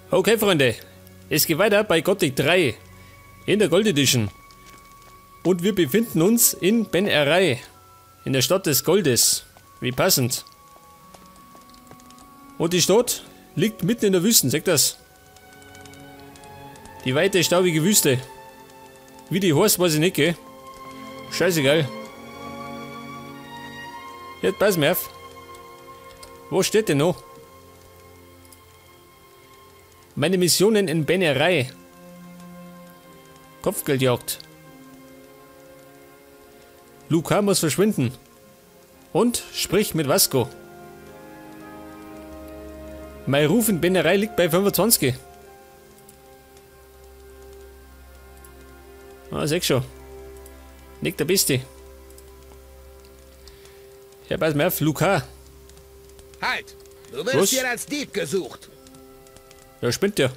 Okay, Freunde, es geht weiter bei Gothic 3 in der Gold Edition. Und wir befinden uns in Ben-Erai, in der Stadt des Goldes. Wie passend. Und die Stadt liegt mitten in der Wüste, seht das? Die weite, staubige Wüste. Wie die heißt, weiß ich nicht, gell? Scheißegal. Jetzt pass mir auf. Wo steht denn noch? Meine Missionen in Ben-Erai. Kopfgeldjagd. Luca muss verschwinden. Und sprich mit Vasco. Mein Ruf in Ben-Erai liegt bei 25. Ah, seh schon. Nicht der Beste. Ja, pass mal auf, Luca. Halt! Du wirst hier als Dieb gesucht. Ja, spinnt der.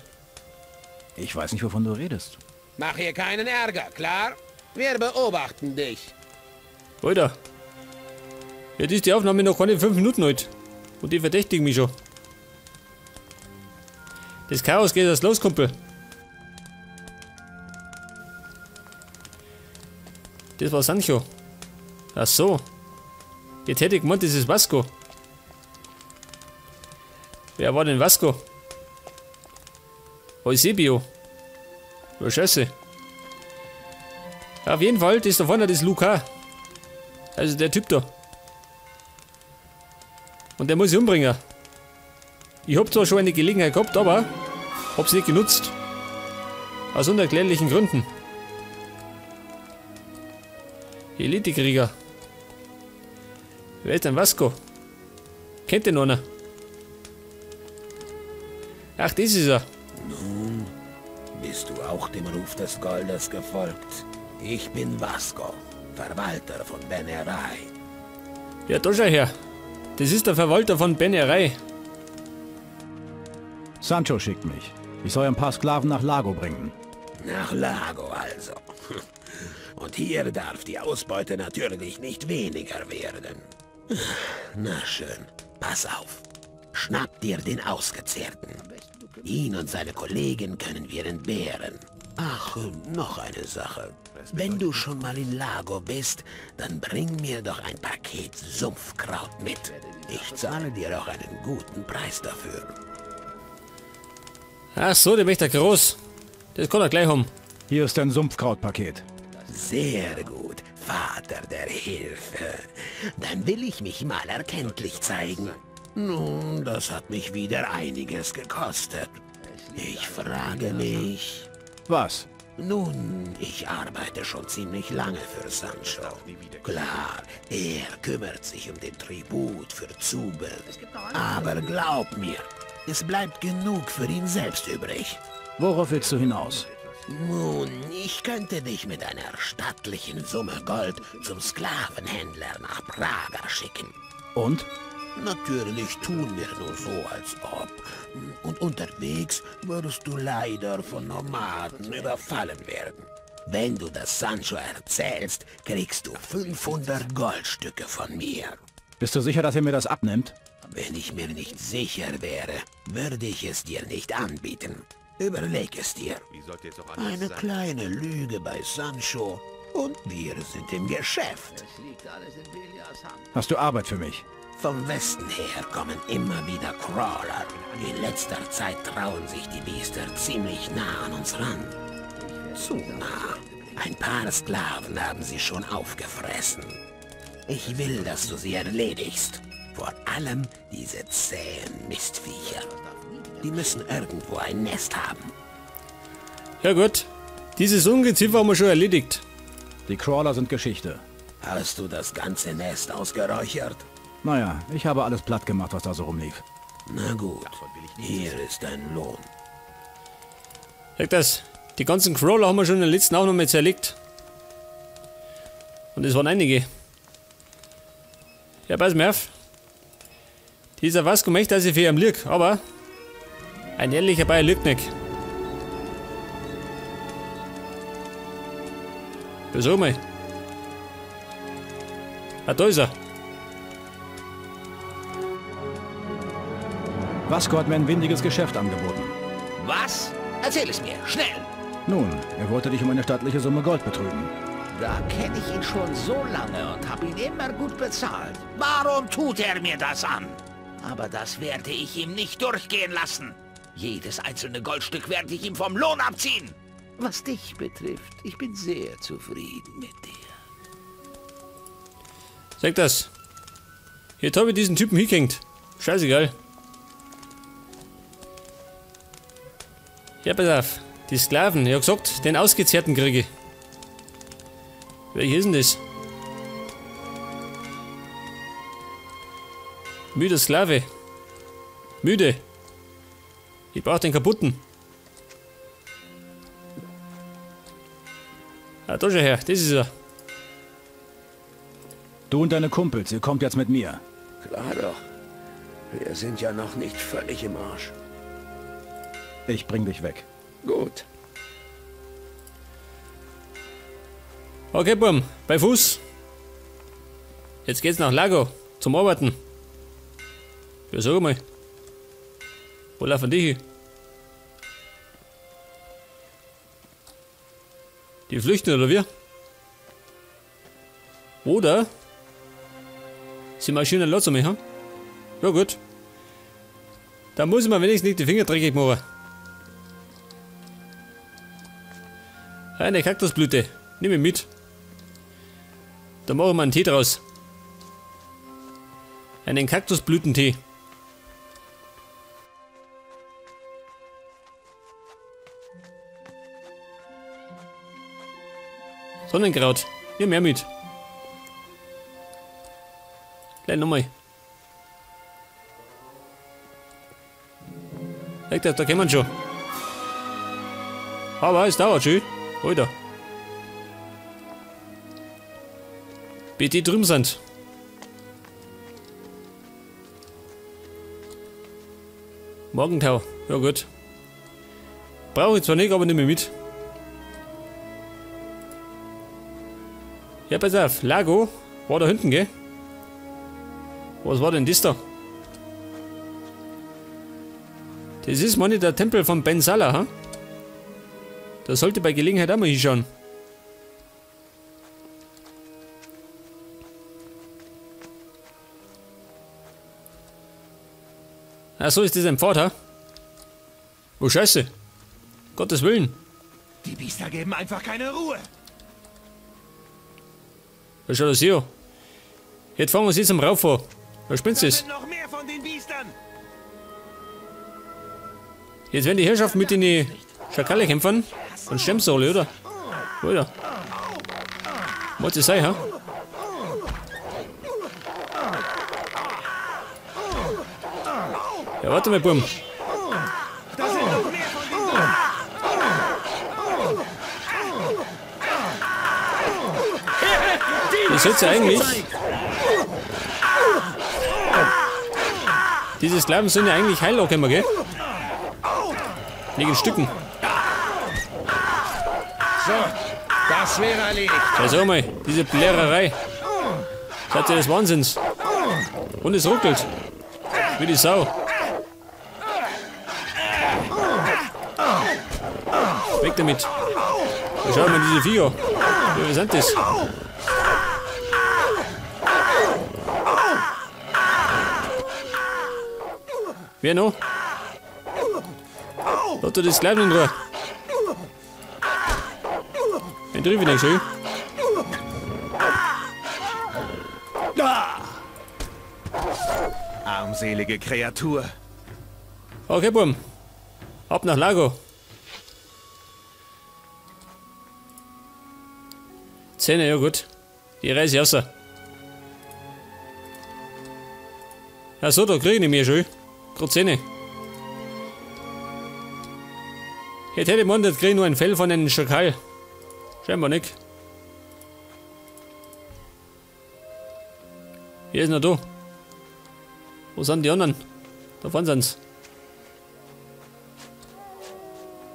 Ich weiß nicht, wovon du redest. Mach hier keinen Ärger, klar? Wir beobachten dich. Alter. Jetzt ist die Aufnahme noch keine 5 Minuten alt. Und die verdächtigen mich schon. Das Chaos geht erst los, Kumpel. Das war Sancho. Ach so. Jetzt hätte ich gemeint, das ist Vasco. Wer war denn Vasco? Eusebio. Oh, Scheiße. Auf jeden Fall, das da vorne, das ist Luca. Also der Typ da. Und der muss ich umbringen. Ich hab zwar schon eine Gelegenheit gehabt, aber hab's nicht genutzt. Aus unerklärlichen Gründen. Elitekrieger. Wer ist denn Vasco? Kennt den einer? Ach, das ist er. Nun, bist du auch dem Ruf des Goldes gefolgt? Ich bin Vasco, Verwalter von Ben-Erai. Ja, da schau her. Das ist der Verwalter von Ben-Erai. Sancho schickt mich. Ich soll ein paar Sklaven nach Lago bringen. Nach Lago also. Und hier darf die Ausbeute natürlich nicht weniger werden. Na schön, pass auf. Schnapp dir den Ausgezehrten. Ihn und seine Kollegen können wir entbehren. Ach, noch eine Sache. Wenn du schon mal in Lago bist, dann bring mir doch ein Paket Sumpfkraut mit. Ich zahle dir auch einen guten Preis dafür. Ach so, der möchte groß. Das kann er gleich haben. Hier ist ein Sumpfkrautpaket. Sehr gut, Vater der Hilfe. Dann will ich mich mal erkenntlich zeigen. Nun, das hat mich wieder einiges gekostet. Ich frage mich... Was? Nun, ich arbeite schon ziemlich lange für Sancho. Klar, er kümmert sich um den Tribut für Zube. Aber glaub mir, es bleibt genug für ihn selbst übrig. Worauf willst du hinaus? Nun, ich könnte dich mit einer stattlichen Summe Gold zum Sklavenhändler nach Praga schicken. Und? Natürlich tun wir nur so, als ob. Und unterwegs wirst du leider von Nomaden überfallen werden. Wenn du das Sancho erzählst, kriegst du 500 Goldstücke von mir. Bist du sicher, dass er mir das abnimmt? Wenn ich mir nicht sicher wäre, würde ich es dir nicht anbieten. Überleg es dir. Eine kleine Lüge bei Sancho und wir sind im Geschäft. Hast du Arbeit für mich? Vom Westen her kommen immer wieder Crawler. In letzter Zeit trauen sich die Biester ziemlich nah an uns ran. Zu nah. Ein paar Sklaven haben sie schon aufgefressen. Ich will, dass du sie erledigst. Vor allem diese zähen Mistviecher. Die müssen irgendwo ein Nest haben. Ja gut, dieses Ungeziefer haben wir schon erledigt. Die Crawler sind Geschichte. Hast du das ganze Nest ausgeräuchert? Naja, ich habe alles platt gemacht, was da so rumlief. Na gut, hier ist dein Lohn. Sag das, die ganzen Crawler haben wir schon in der letzten Aufnahme zerlegt. Und es waren einige. Ja, pass mir auf. Dieser Vasco möchte, dass ich für ihn lieg, aber ein ehrlicher Bayer lügt nicht. Versuch mal. Ah, da ist er. Vasco hat mir ein windiges Geschäft angeboten. Was? Erzähl es mir, schnell! Nun, er wollte dich um eine stattliche Summe Gold betrügen. Da kenne ich ihn schon so lange und habe ihn immer gut bezahlt. Warum tut er mir das an? Aber das werde ich ihm nicht durchgehen lassen. Jedes einzelne Goldstück werde ich ihm vom Lohn abziehen. Was dich betrifft, ich bin sehr zufrieden mit dir. Sag das. Jetzt habe ich diesen Typen hingehängt. Scheißegal. Ja, pass auf. Die Sklaven. Ich hab gesagt, den Ausgezehrten kriege ich. Welcher ist denn das? Müder Sklave. Müde. Ich brauch den kaputten. Ah, da schau her. Das ist er. Du und deine Kumpels, ihr kommt jetzt mit mir. Klar doch. Wir sind ja noch nicht völlig im Arsch. Ich bring dich weg. Gut. Okay, Burm, bei Fuß. Jetzt geht's nach Lago zum Arbeiten. Ja, sag mal. Wo laufen die hin? Die flüchten oder wir? Oder sie marschieren langsam, hm? Ja gut. Da muss ich mir wenigstens nicht die Finger dreckig machen. Eine Kaktusblüte. Nimm ich mit. Da machen wir einen Tee draus. Einen Kaktusblütentee. Sonnenkraut. Nimm mehr mit. Gleich nochmal. Da kommen wir schon. Aber es dauert schön. Alter. Bis die drüben sind. Morgentau. Ja gut. Brauche ich zwar nicht, aber nehme ich mit. Ja, pass auf. Lago war da hinten, gell? Was war denn das da? Das ist, meine ich, der Tempel von Ben Salah, ha? Da sollte bei Gelegenheit auch mal hinschauen. Ach so, ist das ein Pfad, ha? Oh Scheiße. Gottes Willen. Die Biester geben einfach keine Ruhe. Da schaut das hier. Jetzt fangen wir sie zum Rauf vor. Da spinnt es. Noch mehr von den Biestern. Jetzt werden die Herrschaften mit den Schakale kämpfen. Und stemmen sie alle, oder? Oder? Was das sein, ha? Ja, warte mal, Bum. Das sollte ja eigentlich. Diese Sklaven sind ja eigentlich heil auch immer, gell? Nicht in Stücken. So, das wäre erledigt. Ja, sag mal, diese Plärrerei. Seid ihr des Wahnsinns? Und es ruckelt. Wie die Sau. Weg damit. Da schauen wir diese Viecher. Ja, was sind das? Wer noch? Lass dir das gleich in Ruhe. Den triff ich nicht schön. Armselige Kreatur. Okay, Bum. Ab nach Lago. 10, ja gut. Die Reise raus. Ach so, da krieg ich nicht mehr schön. Gerade 10. Jetzt hätte ich gemeint, jetzt krieg ich nur ein Fell von einem Schakal. Scheinbar nicht. Wer ist noch da? Wo sind die anderen? Da vorne sind's.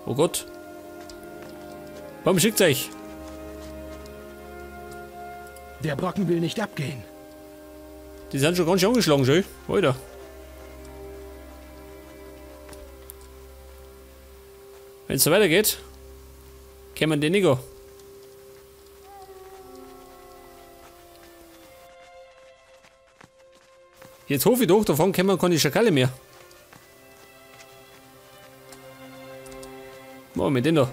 Oh Gott. Warum schickt's euch? Der Brocken will nicht abgehen. Die sind schon ganz schön angeschlagen, schön. Alter. Wenn es so weitergeht, kämen die nicht an. Jetzt hoffe ich doch, davon kommen keine Schakale mehr. Machen wir mit dem da.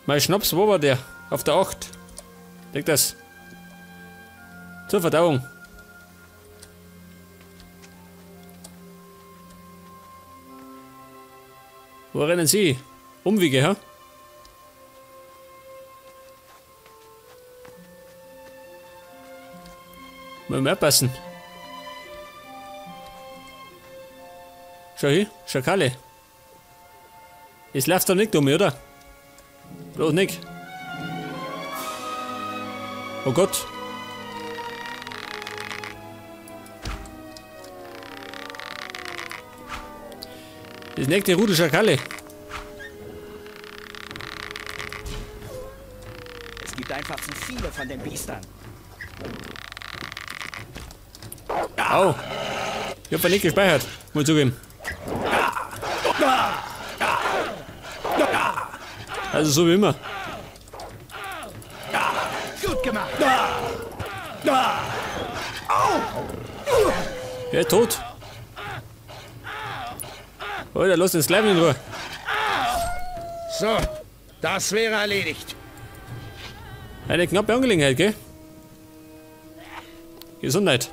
Mein Schnaps, wo war der? Auf der 8. Leg das. Zur Verdauung. Wo rennen Sie? Umwege, hä? Müssen wir aufpassen. Schau hier, Schakale. Es läuft doch nicht um, oder? Bloß nicht. Oh Gott. Das nächste Rudel Schakale. Es gibt einfach zu viele von den Biestern. Au. Ich hab nicht gespeichert, muss ich zugeben. Also so wie immer. Gut gemacht. Wer ist tot? Alter, lass den Sklaven in Ruhe. So, das wäre erledigt. Eine knappe Angelegenheit, gell? Gesundheit.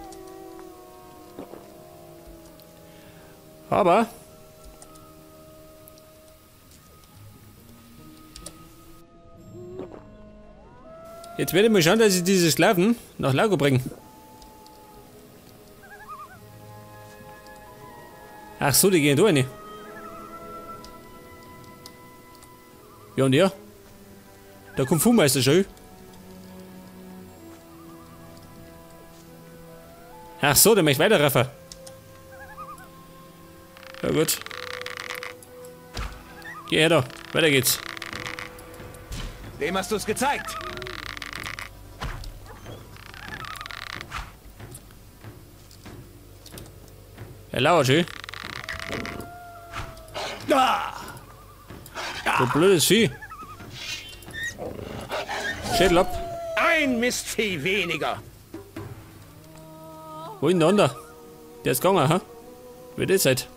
Aber jetzt werde ich mal schauen, dass ich diese Sklaven nach Lago bringe. Ach so, die gehen da rein. Ja und ja. Der Kung Fu Meister schon. Ach so, der möchte weiter raffen. Ja gut. Geh her da. Weiter geht's. Dem hast du's gezeigt. Er lauert schön. Du blödes Vieh. Schädel ab. Ein Mistvieh weniger. Wo ist denn der andere? Der ist gegangen, ha? Wie das seid.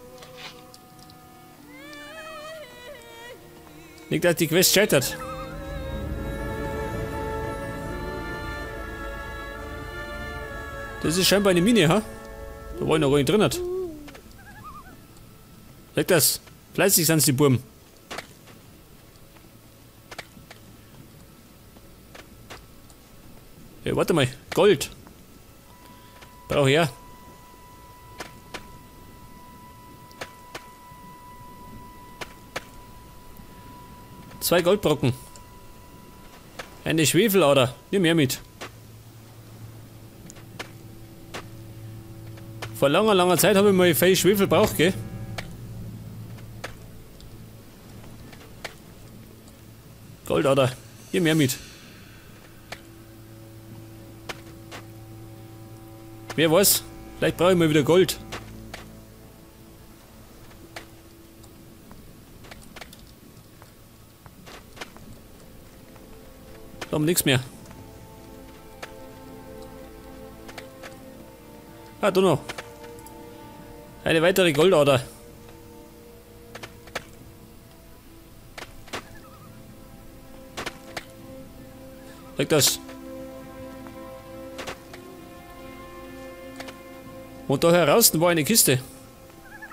Nicht, dass die Quest scheitert. Das ist scheinbar eine Mine, ha? Da war ich noch gar nicht drin. Hat. Sag das. Fleißig sind die Burm. Ja, warte mal. Gold. Brauche ich ja. Zwei Goldbrocken. Eine Schwefelader. Nimm her mit. Vor langer, langer Zeit habe ich mal viel Schwefel braucht, gell? Goldader. Nimm her mit. Wer weiß, vielleicht brauche ich mal wieder Gold. Da haben wir nichts mehr. Ah, da noch. Eine weitere Goldader. Sag das. Und da heraus war eine Kiste.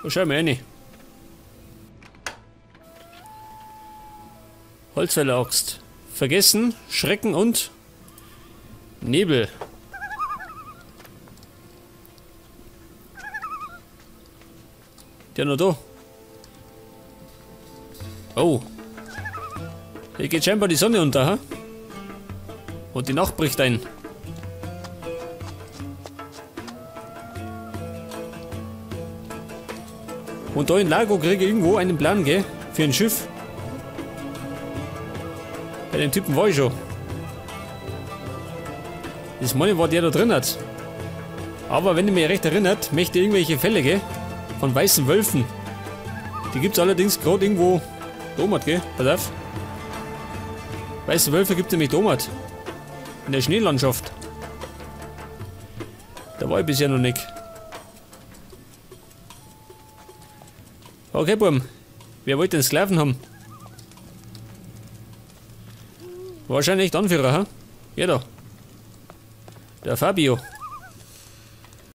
Da schau ich mal rein. Holzfäller-Axt. Vergessen, Schrecken und Nebel. Der noch da. Oh. Hier geht scheinbar die Sonne unter, ha? Und die Nacht bricht ein. Und da in Lago kriege ich irgendwo einen Plan, gell? Für ein Schiff. Bei dem Typen war ich schon. Das meine war der da drin hat. Aber wenn ich mich recht erinnert, möchte ich irgendwelche Fälle, gell? Von weißen Wölfen. Die gibt es allerdings gerade irgendwo. Domat, gell? Pass auf. Weiße Wölfe gibt es nämlich Domat. In der Schneelandschaft. Da war ich bisher noch nicht. Okay, Burm. Wer wollte den Sklaven haben? Wahrscheinlich der Anführer, hä? Ja da. Der Fabio.